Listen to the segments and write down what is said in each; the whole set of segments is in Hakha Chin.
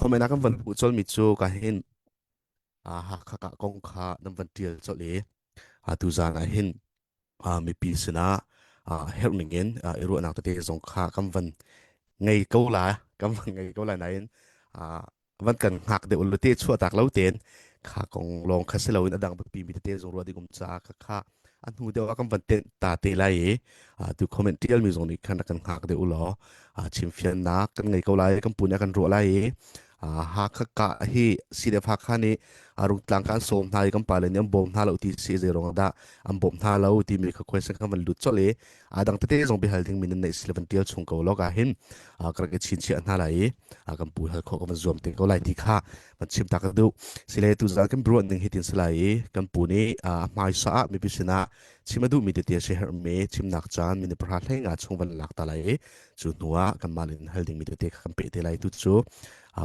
Comment ah kan van hmuh colmi cu ka hin Hakha kah kong kha nan van ṭial colh i tuzaan ah hin mipi sinah herh ning in i ruahnak tete zong kha kan van ngei ko lai kan van ngei ko lai nain van kan hngak deuh lo te chuah tak lo tein kha kong lawng kha si loin a dang biapi mi tete zong ruah ding um caah kha kha a hnu deuh ah kan van tenh ta te lai i tu comment tial mi zong nih khan kan hngak deuh law chimfiannak kan ngei ko lai kan pu nih kan ruah lai i Hakha ka hi CDF Hakha nih rungtlang kan sawm hna i kan pale nih an bawm hna lo ti si zei ruang dah an bawm hna lo timi kha question kan van lut colh i a dang tete zong biahal ding mi nan neih si le van tial chung ko lo ka hin ka rak i chinchiah hna lai i kan pu hal khawh kan van zuam te ko lai ti kha van chim ta ka duh sile tu zan kan ruah ning hi tin salai i kan pu nih a hmaisa ah mipi sinah chim a duhmi tete si herhmi chimnak caan minute pahra hlei nga chung van lak ta lai i cu hnu ah kan mah in hal dingmi tete kha kan peh te lai tu cu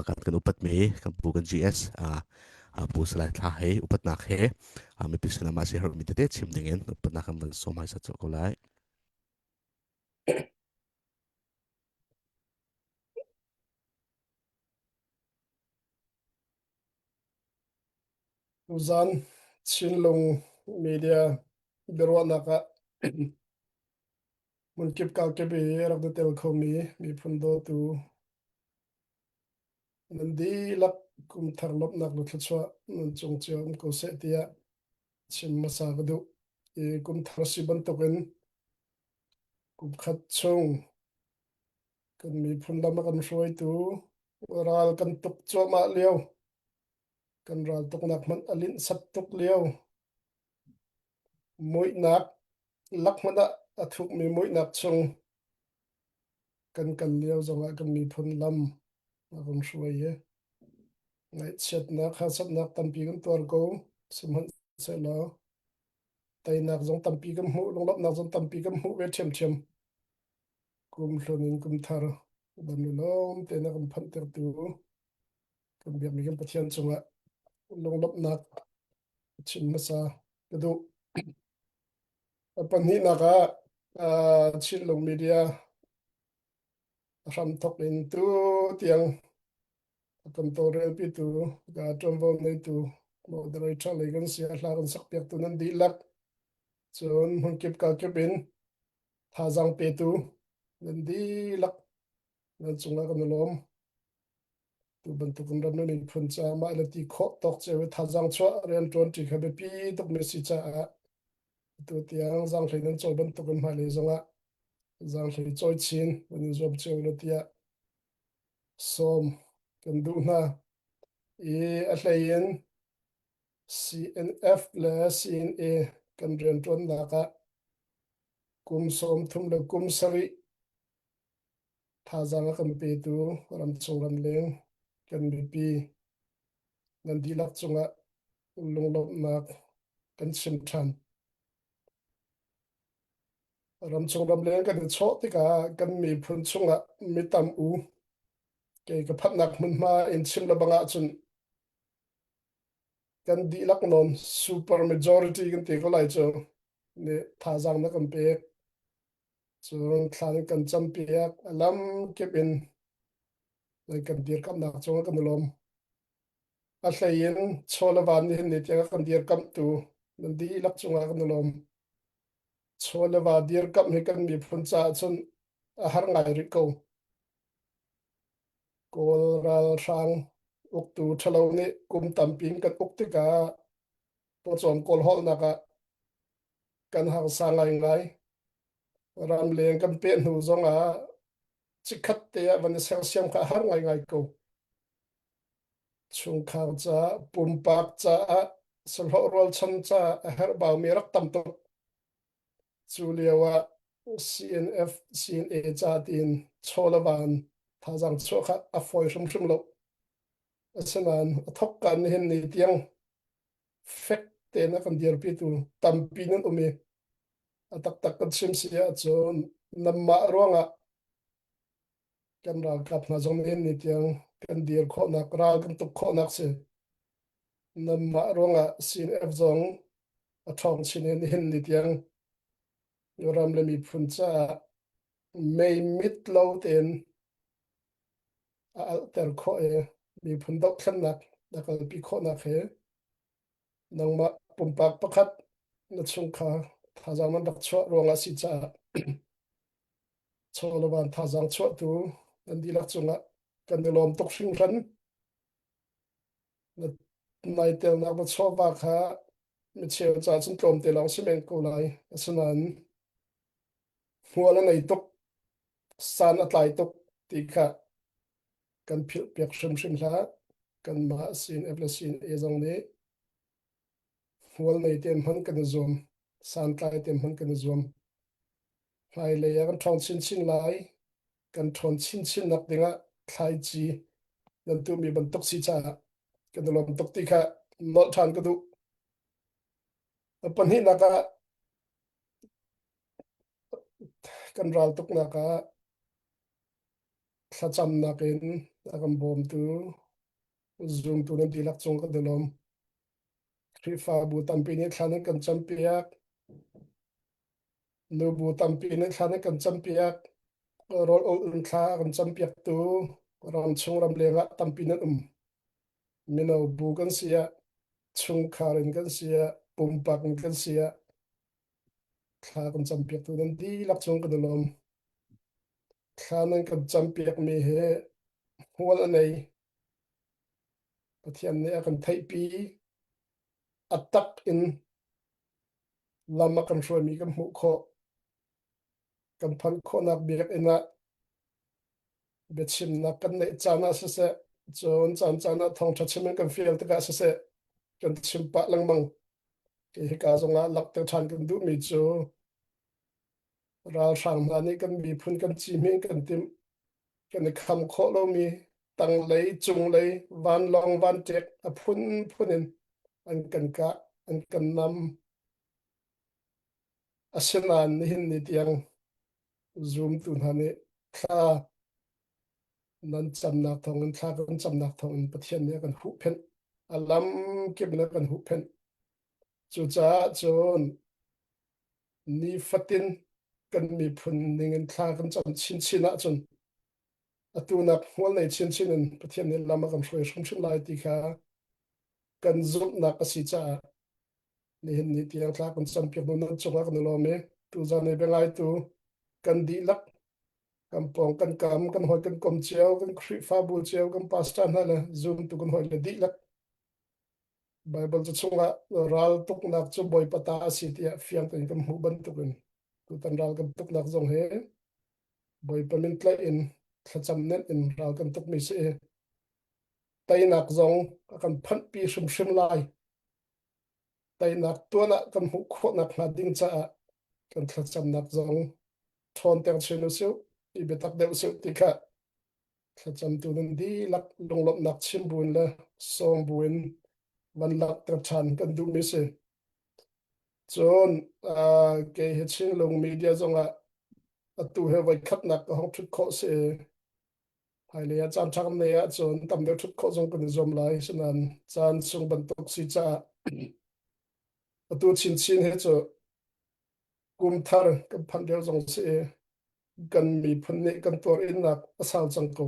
kan kan upatmi kan pu kan GS pu Salai Thla he upatnak he mipi sinah mah si herhmi tete chim ding in upatnak kan van sawm hmaisa cawh ko lai. Tuzan Chinlung media biaruahnak ah hmunkip kakip i rak i tel khomi miphun dawtu nan dihlak kumthar lawmhnak le thluachuah nan cung cio um ko seh tiah chim hmasa ka duh. I kumthar si bantukin kumkhat chung kan miphun lam a kan hruaitu ral kan tuk cuahmah lio kan ral tuknak hmanh a linhsat tuk lio muihnak lak hmanh ah a thukmi muihnak chung kan kal lio zongah kan miphun lam a kan hruai i ngaihchiatnak harsatnak tampi kan tuar ko sihmanhsehlaw teinak zong tampi kan hmuh lunglawmhnak zong tampi kan hmuh ve ṭhiamṭhiam kum hlun in kum thar dam le lawm tein a kan phanhtertu kan biakmi kan Pathian cungah lunglawmhnak chim hmasa ka duh. A pahnihnak ah Chinlung Media a hramthawk in tu tiang a kan tawlrelpitu ka ṭuanvo neitu moderator lei kan si a hla kan sakpiaktu nan dihlak cun hmunkip kalkip in thazaang petu nan dihlak nan cungah kan i lawm. Tu bantukin ram le miphun caah mah le ti khawh tawk cio i thazaang chuah rianṭuan ṭi kha biapi tukmi si caah atu tiang zaanghlei nan cawi bantukin hmailei zongah zaanghlei cawi chin nan i zuam cio lo tiah sawm kan duh hna. I a hlei in CNF le CNA kan rianṭuannak ah kum 30 le kum sarih thazaang a kan petu ramchung ramleng kan mipi nan dihlak cungah lunglawmhnak kan chim ṭhan. Ramchung ramleng kan i chawh tikah kan miphun chungah mi tam u kei ka phanhnak hmunhma in chim le bang ahcun kan dihlak nawn super majority kan ti ko lai cu nih thazaang na kan pek. Cun thla nan kan campiak a lam kip in nan kan dirkamhnak cungah kan i lawm. A hlei in chaw le van nihin ni tiang a kan dirkamhtu nan dihlak cungah kan i lawm. Chaw le va dirkamh hi kan miphun caah cun a har ngai rih ko. Kawl ralhrang uktu ṭhalo nih kum tampi in kan uk tikah pawcawm kawlhawlnak ah kan harsa ngaingai. Ramleng kan peh hnu zongah chikkhat te ah van i sersiam kha a har ngaingai ko. Chungkhar caah, pumpak caah, sahlawh rualchan caah a herhbaumi rak tam tuk. Cu lio ah CNF, CNA ca tiin chaw le van thazaang chuah kha a fawi hrimhrim lo. Asinain a thawk kaan nihin ni tiang fek tein a kan dirpitu tampi nan um i a taktak kan chim si ahcun nanmah ruangah kan ralkap hna zong nihin ni tiang kan dir khawhnak ral kan tuk khawhnak si nanmah ruangah CNF zong a ṭhawng chin i nihin ni tiang ram le miphun caah mei mit lo tein a alhter khawh i. Miphun dohthlennak na kalpi khawhnak he nangmah pumpak pakhat na chungkhar thazaang nan rak chuah ruangah si caah chaw le van thazaang chuahtu nan dihlak cungah kan i lawm tuk hringhran. Na nai telnak na chawva kha micheu ca cun tlawmte lawng si men ko lai. Asinain hmual a nei tuk, san a tlai tuk ti kha kan philhpiak hrimhrim hlah. Kanmah sin F le sin A zong nih hmual nei tein hman kan i zuam, santlai tein hman kan i zuam. Hmailei ah kan ṭhawng chinchin lai. Kan ṭhawn chinchin nak dingah thlaici nan tuhmi bantuk si caah kan i lawm tuk ti kha nolh ṭhan ka duh. A pahnihnak ah kan ral tuknak ah thlacamnak in a kan bawmtu zumtu nan dihlak cung kan i lawm. Khrihfabu tampi nih thla nan kan campiak. Nubu tampi nih thla nan kan campiak. Rawl ul in thla a kan campiaktu ramchung ramleng ah tampi nan um. Mino bu kan si ah, chungkhar in kan si ah, pumpak in kan si ah, thla kan campiaktu nan dihlak cung kan i lawm. Thla nan kan campiakmi hi hmual a nei. Pathian nih a kan theihpi. A tak in lam a kan hruaimi kan hmuh khawh. Kan phanh khawhnak biakinn ah biachimnak kan neih caan ah siseh, cun caan caan ah thawngṭha chim in kan fial tikah siseh, kan chim pah lengmang. Hika zongah langhter ṭhan kan duhmi cu ralhrang hna nih kan miphun kan ci-hmih kan timh kan i kham khawh lomi tanglei cunglei vanlawng vanṭek a phunphun in an kan kah an kan nam. Asinain nihin ni tiang zumtu hna nih thla nan camnak thawngin thla kan camnak thawngin Pathian nih a kan huhphenh a lam kip in a kan huhphenh. Cucaah cun nifatin kan miphun ningin thla kan cam chinchin ahcun atu nak hmual nei chinchin in Pathian nih lam a kan hruai hrimhrim lai ti kha kan zumhnak a si caah nihin ni tiang thla kan campiak nu nan cungah kan i lawm i tuzan i biangaitu kan dihlak kan pawng kan kam kan hawi kan kom cio kan Khrihfabu cio kan pastor hna le zumtu kan hawi le dihlak Baibal cu chungah ral tuknak cu Bawipa ta a si tiah fiang tein kan hmuh bantukin tutan ral kan tuknak zong hi Bawipa min tlaih in thlacam nenh in ral kan tukmi si i teinak zong a kan phanhpi hrimhrim lai. Teinak tuan ah kan hmuh khawhnak hnga ding caah kan thlacamnak zong ṭhawnter chin usih, i biatak deuh usih ti kha thlacamtu nan dihlak lunglawmhnak chim buin le sawm buin van langhter ṭhan kan duhmi si. Cun uh, kei hi Chinlung media zongah atu he voi khatnak ka hong ṭhut khawh si. Hmailei ah caan ṭha kan neih ahcun tam deuh ṭhut khawh zong kan i zuam lai. Asinain caan sung bantuk si caah atu chinchin hi cu kum thar kan phanh lio zong si i kan miphun nih kan tuar innak a sau cang ko.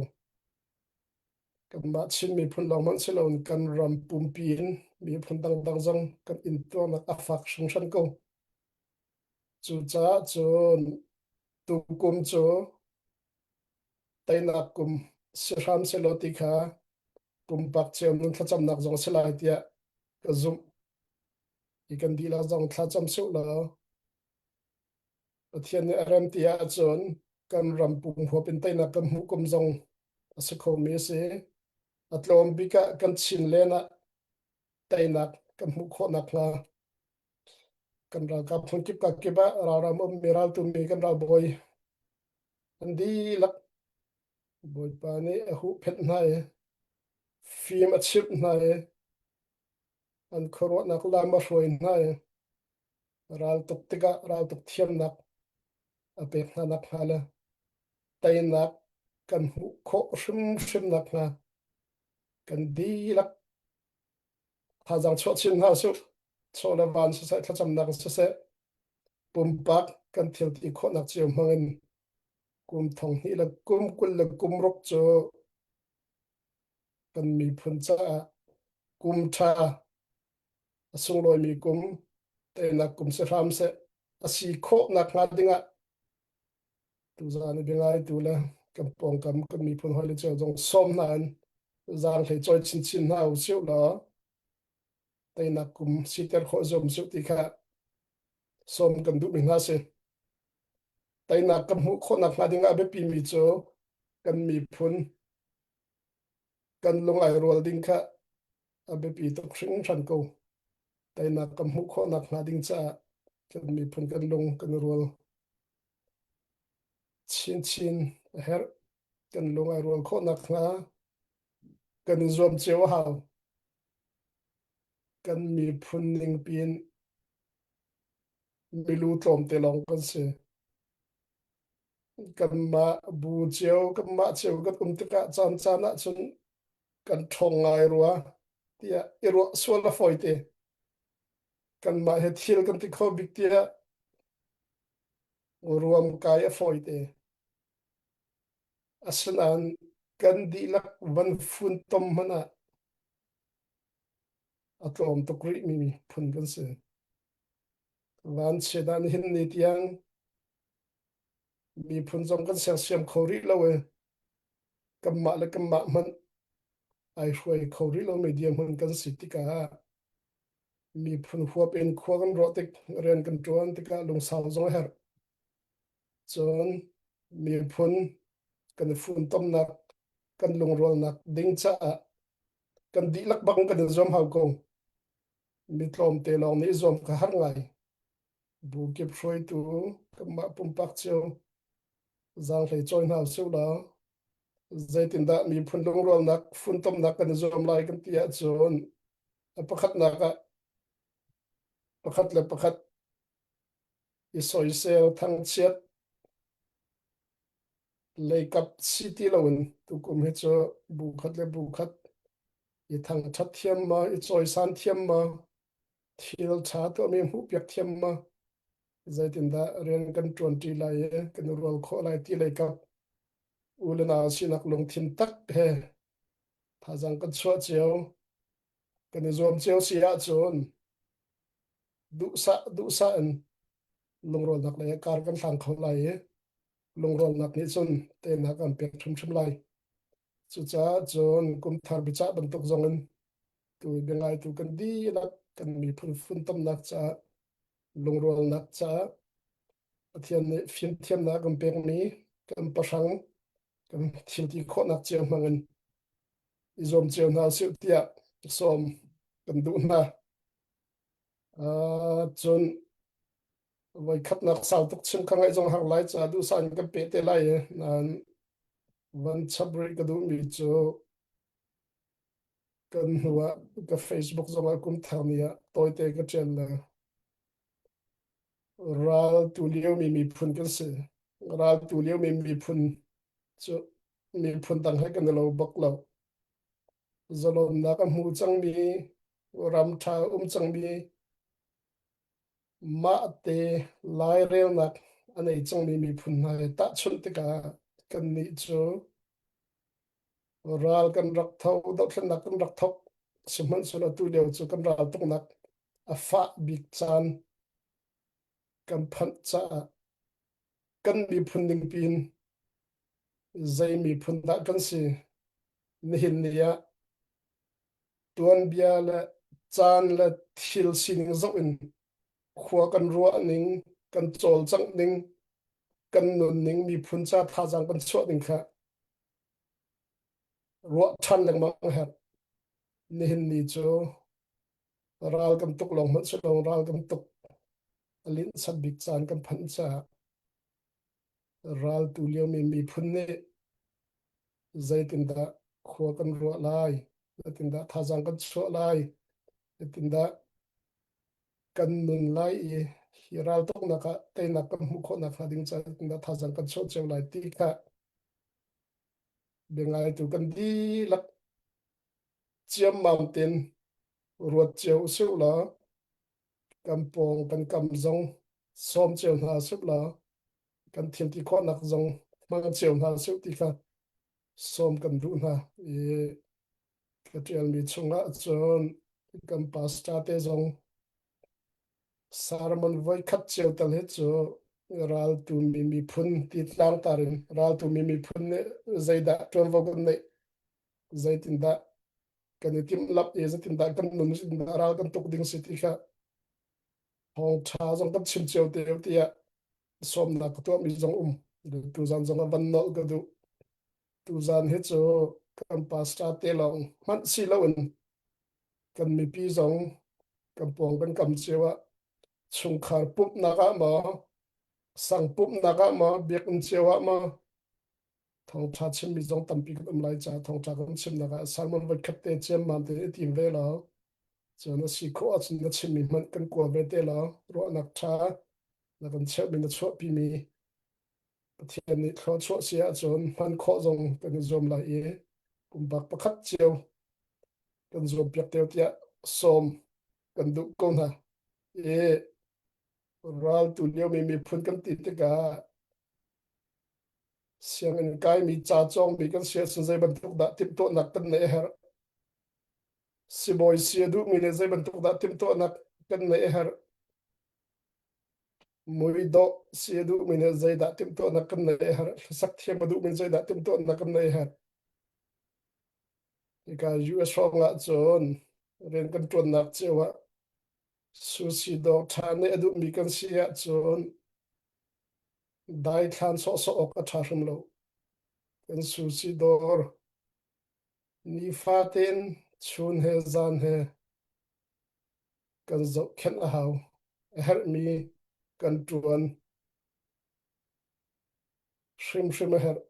Kanmah Chin miphun lawng hmanh si loin kan ram pumpi in miphun dangdang zong kan intuarnak a fak hringhran ko. Cucaah cun tukum cu teinak kum si hram sehlaw ti kha pumpak cio nun thlacamnak zong a si lai tiah ka zumh. Hi kan dihlak zong thlacam suh law Pathian nih a rem ti ahcun kan ram pum huap in teinak kan hmuh kum zong a si khomi a si. A tlawm bik ah kan Chin len ah teinak kan hmuh khawh nakhnga kan ralkap hmunkip ka kip ah ralram ummi raltumi kan ralbawi an dihlak Bawipa nih a huhphenh hna i fim a chimh hna i an khuaruahnak lam a hruai hna i raltuk tikah raltuk thiamnak a pek hna nakhnga le teinak kan hmuh khawh hrimhrim nakhnga kan dihlak thazaang chuah chin hna usih. Chaw le van siseh, thlacamnak siseh, pumpak kan thil ti khawhnak cio hmang in kum thong hnih le kum 26 cu. Kan miphun caah kum ṭha a sunglawimi kum teinak kum si hram seh. A si khawh nakhnga dingah tuzaan i biangaitu le kan pawngkam kan miphun hawi le cio zong sawm hna in zaanghlei cawi chinchin hna usih law teinak kum siter khawh zuam usih ti kha sawm kan duhmi hna si. Teinak kan hmuh khawh nakhnga dingah a biapimi cu kan miphun kan lung ai rual ding kha a biapi tuk hringhran ko. Teinak kan hmuh khawh nakhnga ding caah kan miphun kan lung kan rual chinchin a herh. Kan lung ai rual khawh nakhnga kan i zuam cio a hau. Kan miphun ning piin milu tlawmte lawng kan si. Kanmah bu cio, kanmah cio kan um tikah caan caan ahcun kan ṭhawng ngai rua tiah i ruah sual a fawi te. Kanmah he thil kan ti kho bik tiah ruam kai a fawi te. Asinain kan dihlak van funtom hmanh ah a tlawm tuk rihmi phun kan si. Vanchiat ah nihin ni tiang miphun zong kan sersiam kho rih lo i kanmah le kanmah hmanh ai hruai kho rih lomi dirhmun kan si tikah miphun huap in khua kan ruah tik rian kan ṭuan tikah lungsau zong a herh. Cun miphun kan i funtomnak kan lungrualnak ding caah kan dihlak bang kan i zuam hau ko. Mi tlawmte lawng nih i zuam kha har ngai. Bu kip hruaitu kanmah pumpak cio zaanghlei cawi hna usih law zeitindah miphun lungrualnak funtomnak kan i zuam lai kan ti ahcun a pakhatnak ah pakhat le pakhat i soisel thangchiat leikap si ti loin tukum hi cu bu khat le bu khat i thangṭhat thiam ma i cawisan thiam ma thil ṭha tuahmi hmuhpiak thiam ma zeitindah rian kan ṭuanṭi lai i kan i rual khawh lai ti lei kap u le nau sinak lungthin tak he thazaang kan chuah cio kan i zuam cio si ahcun duhsah duhsah in lungrualnak lei ah kar kan hlang kho lai i lungrualnak nih cun teinak an pek hrimhrim lai. Cucaah cun kum thar biacah bantuk zong in tu biangaitu kan dihlak kan miphun funtomnak caah lungrualnak caah Pathian nih fimthiamnak kan pekmi kan pahrang kan thil ti khawhnak cio hmang in i zuam cio hna usih tiah sawm kan duh hna. Uh, cun voikhatnak sau tuk chim kha ngaih zong har lai caah duhsah in kan peh te lai i nain van chap rih ka duhmi cu kan hnu ah ka Facebook zongah kum thar ni ah tawite ka ṭial le ral tu liomi miphun kan si. Ral tu liomi miphun cu miphun dang he kan i lo bak lo. Zalonnak a hmu cangmi, ram ṭha um cangmi, mah te lairelnak a nei cangmi miphun hna he tahchunh tikah kannih cu ral kan rak tho, dohthlennak kan rak thok. Sihmanhsehlaw atu lio cu kan ral tuknak a fah bik caan kan phanh caah kan miphun ningpi in zei miphun dah kan si nihin ni ah tuanbia le caan le thil sining zoh in khua kan ruah ning kan cawlcangh ning kan nun ning miphun ca thazaang kan chuah ning kha ruah ṭhan lengmang a herh. Nihin ni cu ral kan tuk lawng hmanh si lo ral kan tuk a linhsat bik caan kan phanh caah ral tu liomi miphun nih zeitindah khua kan ruah lai, zeitindah thazaang kan chuah lai, zeitindah kan nun lai i hi raltuknak ah teinak kan hmuh khawh nakhnga ding caah zeitindah thazaang kan chuah cio lai ti kha biangaitu kan dihlak ciammam tein ruat cio usih law kan pawng kan kam zong sawm cio hna usih law kan thil ti khawhnak zong hmang cio hna usih ti kha sawm kan duh hna i. Ka ṭialmi chungah cun kan pastor te zong sermon voikhat cio tal hi cu raltu mi miphun ti tlangtar in raltu mi miphun nih zeidah ṭuanvo kan neih, zeitindah kan i timhlamh i zeitindah kan nun, zeitindah ral kan tuk ding si ti kha thawngṭha zong kan chim cio te tiah sawmnak ka tuahmi zong um. Tuzan zong a van nolh ka duh. Tuzan hi cu kan pastor te lawng hmanh si loin kan mipi zong kan pawng kan kam cio ah chungkhar pumhnak ah maw sang pumhnak ah maw biakinn cio ah maw thawngṭha chimmi zong tampi kan um lai caah thawngṭha kan chimnak ah sermon voikhat te ciammam te i tim ve law cun a si khawh ahcun na chimmi hmanh kan kua ve te law ruahnak ṭha na kan cheuhmi na chuahpimi Pathian nih thluachuah si ahcun hman khawh zong kan i zuam lai i pumpak pakhat cio kan zuampiak teo tiah sawm kan duh ko hna. I raltu liomi miphun kan ti tikah sianginn kaimi ca cawngmi kan si ahcun zei bantuk dah timhtuahnak kan neih a herh. Sibawi si a duhmi nih zei bantuk dah timhtuahnak kan neih a herh. Muidawh si a duhmi nih zeidah timhtuahnak kan neih a herh. Hlasak thiam a duhmi nih zeidah timhtuahnak kan neih a herh. Hika US hrawng ah cun rian kan ṭuannak cio ah sushi dawr ṭha neih a duhmi kan si ahcun daithlan sawhsawh awk a ṭha hrim lo. Kan sushi dawr nifatin chun he zan he kan zohkhenh a hau. A herhmi kan ṭuan hrimhrim a herh.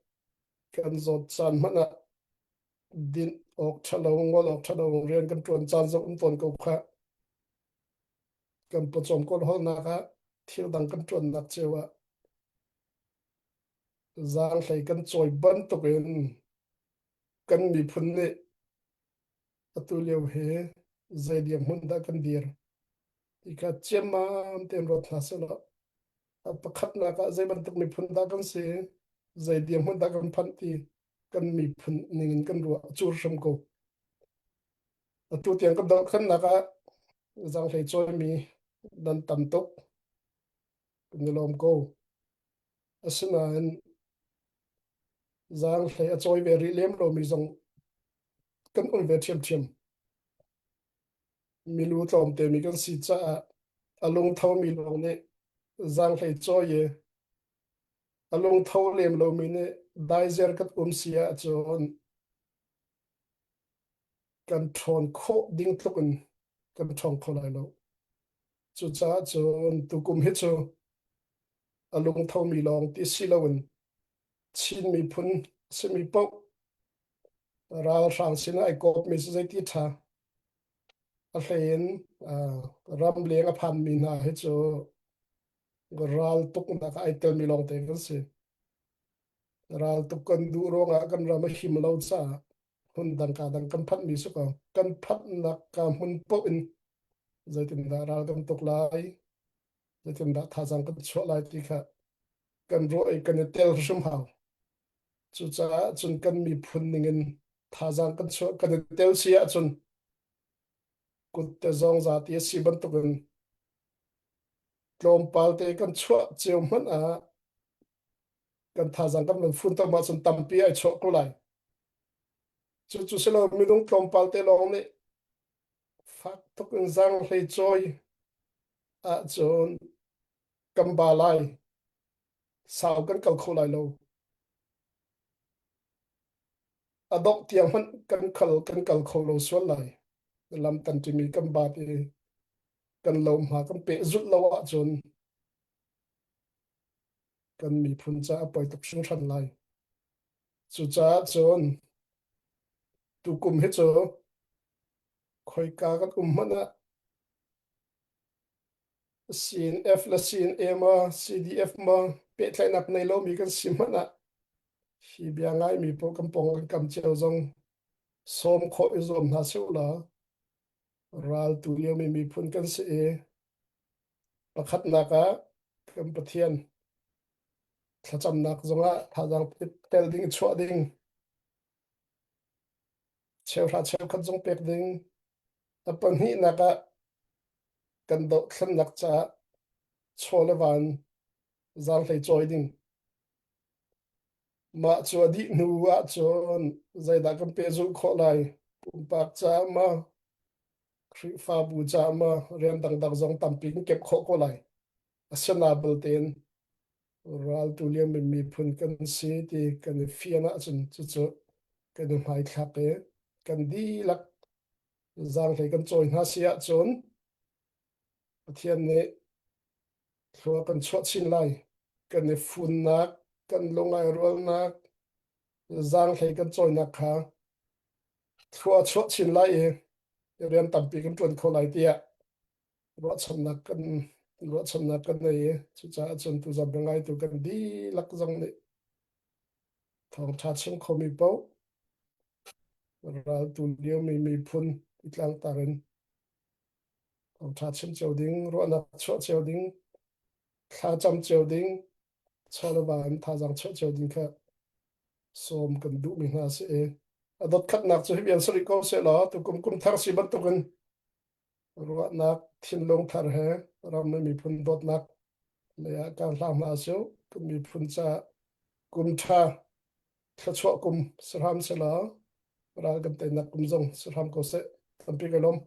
Kan zawt caan hmanh ah dinh awk ṭhalo, ngol awk ṭhalo rian kan ṭuan caan zong um tawn ko khah. Kan pawcawm kawlhawlnak ah thil dang kan ṭuannak cio ah zaanghlei kan cawi bantukin kan miphun nih atu lio hi zei dirhmun dah kan dir ti kha ciammam tein ruat hna sehlaw a pakhatnak ah zei bantuk miphun dah kan si, zei dirhmun dah kan phanh ti kan miphun ning in kan ruah a cur hrim ko. Atu tiang kan dohthlennak ah zaanghlei cawimi nan tam tuk, kan i lawm ko. Asinain zaanghlei a cawi ve rih lem lomi zong kan um ve ṭhiamṭhiam. Milu tlawmte mi kan si caah a lungthomi lawng nih zaanghlei cawi i a lungtho lem lomi nih daizer kan um si ahcun kan ṭhawn khawh ding tluk in kan ṭhawng kho lai lo. Cucaah cun tukum hi cu a lungthomi lawng ti si loin Chin miphun simi paoh ralhrang sinah ai kawpmi cu zeiti ṭha. A hlei in ramleng a phanmi hna hi cu ral tuknak ah ai telmi lawngte kan si. Raltuk kan duh ruangah kan ram a him lo caah hmun dang ka dang kan phanhmi si ko. Kan phanhnak ka hmun paoh in zeitindah ral kan tuk lai, zeitindah thazaang kan chuah lai ti kha kan ruah i kan i tel hrim hau. Cucaah cun kan miphun ningin thazaang kan chuah kan i tel si ahcun kut te zong zati a si bantukin tlawmpal te kan chuah cio hmanh ah kan thazaang kan van funtom ahcun tampi ai chuah ko lai. Cucu silo minung tlawmpal te lawng nih fak tuk in zaanghlei cawi ahcun kan ba lai. Sau kan kal kho lai lo. A dongh tiang hmanh kan kal kan kal kho lo sual lai. Lam tan timi kan bat i kan lo hma kan peh zulh lo ahcun kan miphun caah a poi tuk hringhran lai. Cucaah cun tukum hi cu khoika kan um hmanh ah CNF le CNA maw CDF maw pehtlaihnak nei lomi kan si hmanh ah hi bia ngaimi paoh kan pawng kan kam cio zong sawm khawh i zuam hna seh law raltu liomi miphun kan si i Pakhatnak ah kan Pathian thlacamnak zongah thazaang tel ding chuah ding. Cheuhra cheukhat zong pek ding. A pahnihnak ah kan dohthlennak caah chaw le van zaanghlei cawi ding. Mah cu a dih hnu ahcun zeidah kan pehzulh khawh lai? Pumpak caah maw, Khrihfabu caah maw, rian dangdang zong tampi kan kemh khawh ko lai. Asinain tein raltu lianmi miphun kan si ti kan i fian ahcun cucu kan i hmaithlak i kan dihlak zaanghlei kan cawi hna si ahcun Pathian nih thlua kan chuah chin lai. Kan i funnak, kan lungai rualnak, zaanghlei kan cawinak kha thlua chuah chin lai i rian tampi kan ṭuan kho lai tiah ruahchannak kan ruahchannak kan nei i cucaah cun tuzan biangaitu kan dihlak zong nih thawngṭha chim khomi paoh raltu liomi miphun i tlangtar in thawngṭha chim cio ding, ruahnak chuah cio ding, thlacam cio ding, chawleva in thazaang chuah cio ding kha sawm kan duhmi hna a si i a dotkhatnak cu hi vial si rih ko sehlaw tukum kum thar si bantukin ruahnak thinlung thar he ram le miphun dawtnak lei ah kan hlang hna su kan miphun ca kum ṭha thluachuah kum si hram selaw ral kan teinak kum zong si hram ko seh tampi ka lawm.